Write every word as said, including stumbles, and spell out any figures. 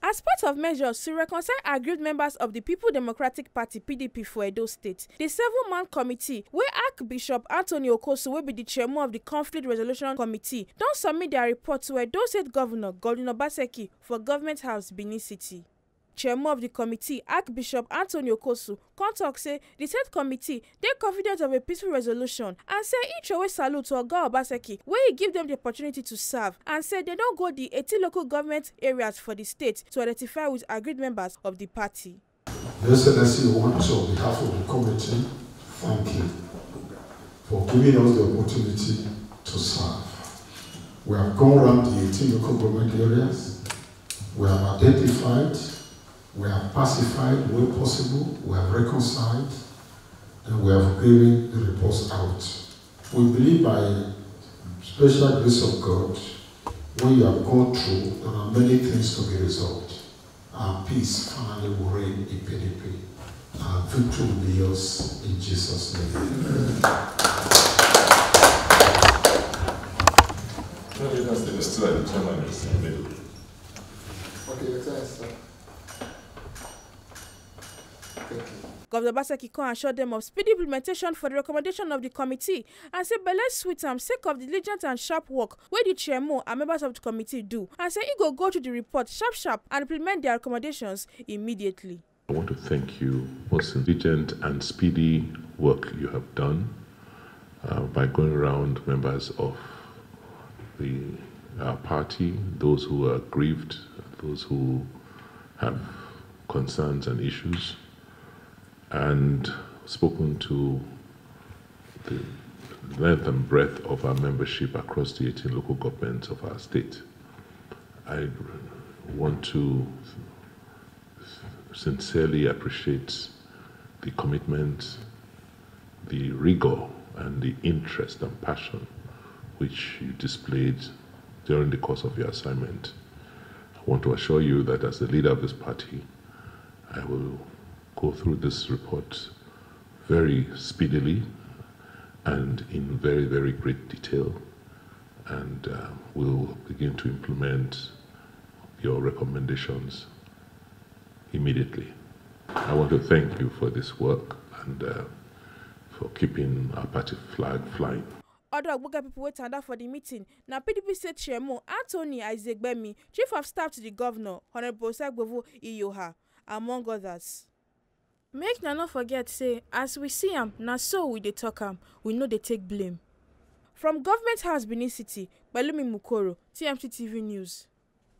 As part of measures to reconcile aggrieved members of the People Democratic Party, P D P, for Edo State, the seven-man committee wey Archbishop Anthony Okosu, wey be the chairman of the Conflict Resolution Committee, don submit their report to Edo State Governor Godwin Obaseki for Government House, Benin City. Chairman of the committee, Archbishop Anthony Okosu, come talk say the said committee dey confident of a peaceful resolution and say e throway salute to Oga Obaseki wey he give them the opportunity to serve, and say they don go the eighteen local government areas for the state to identify with agreed members of the party. Your Excellency, we want to, on behalf of the committee, thank you for giving us the opportunity to serve. We have gone around the eighteen local government areas. We have identified, we have pacified where possible, we have reconciled, and we have given the reports out. We believe by special grace of God, when you have gone through, there are many things to be resolved. And peace finally will reign in P D P. And victory will be yours in Jesus' name. Let us the Mister Chairman is in the middle. Okay, Your Excellency, sir. Thank you. Governor Obaseki come assure them of speedy implementation for the recommendation of the committee and say belle sweet am sake of the diligent and sharp work wey the chairman and members of the committee do, and say he go go through the report sharp sharp and implement their recommendations immediately. I want to thank you for the diligent and speedy work you have done uh, by going around members of the our party, those who are aggrieved, those who have concerns and issues, and spoken to the length and breadth of our membership across the eighteen local governments of our state. I want to sincerely appreciate the commitment, the rigor, and the interest and passion which you displayed during the course of your assignment. I want to assure you that as the leader of this party, I will go through this report very speedily and in very, very great detail, and uh, we'll begin to implement your recommendations immediately. I want to thank you for this work and uh, for keeping our party flag flying. Other ogbonge people wey tanda for the meeting na P D P state chairman Anthony Aizegbemi, chief of staff to the governor, Honourable Osagbovo Iyoha, among others. Make una no forget say as we see am, na so we dey talk am, we no dey take blame. From Government House, Benin City, Pelumi Mukoro, T M C T V News.